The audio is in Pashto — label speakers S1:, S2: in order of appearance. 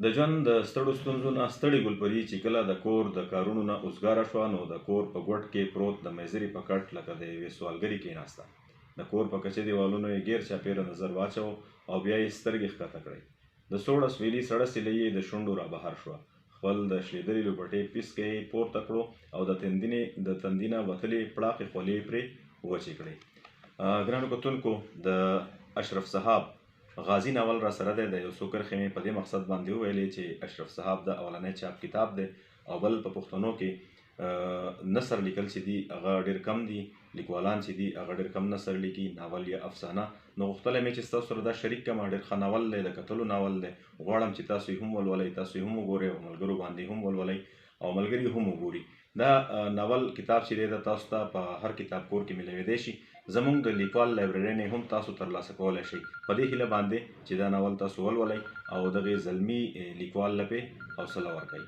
S1: د ژوند د ستړو ستونزو نه ستړې ګلپري چې کله د کور د کارونو نه اوزګاره شوه نو د کور په ګوټ کې پروت د مېزري په کټ لکه د یوې سوالګرې کېناسته. د کور په کچه دیوالونو یې ګیر چاپېره نظر واچاوه او بیا یې سترګې ښکته کړې. د سوړ اسویلي سړه سیلۍ یې د شونډو را بهر شوه. خپل د شلېدلې لوپټې پیسکی یې پورته کړو او د تندینې د تندي نه وتلې پړاقې خولې یې پرې وچې کړې. ګرانو کتونکو، د اشرف صاحب غازي ناول را سره دی. د یو څو کرښې مې په دې مقصد باندې وویلې چې اشرف صاحب د اولنی چاپ کتاب دی او بل په پښتنو کې نثر لیکل چې دي هغه ډیر کم دي، لیکوالان چې دي هغه ډیر کم نثر لیکي، ناول یا افسانه. نو غوښتلی مې چې ستاسو سره دا شریک کړم. ډیر ښه ناول دی، د کتلو ناول دی. غواړم چې تاسو یې هم ولولئ، تاسو یې هم وګورئ او ملګرو باندې هم ولولئ او ملګري هم وګوري. دا ناول کتاب چې دی دا تاسو ته په هر کتاب کور کې ملوېدی شي. زموږ د لیکوال لایبررۍ نه هم تاسو ترلاسه کولی شئ. په دې هیله باندې چې دا ناول تاسو ولولئ او دغې زلمي لیکوال له پې حوصله ورکړئ.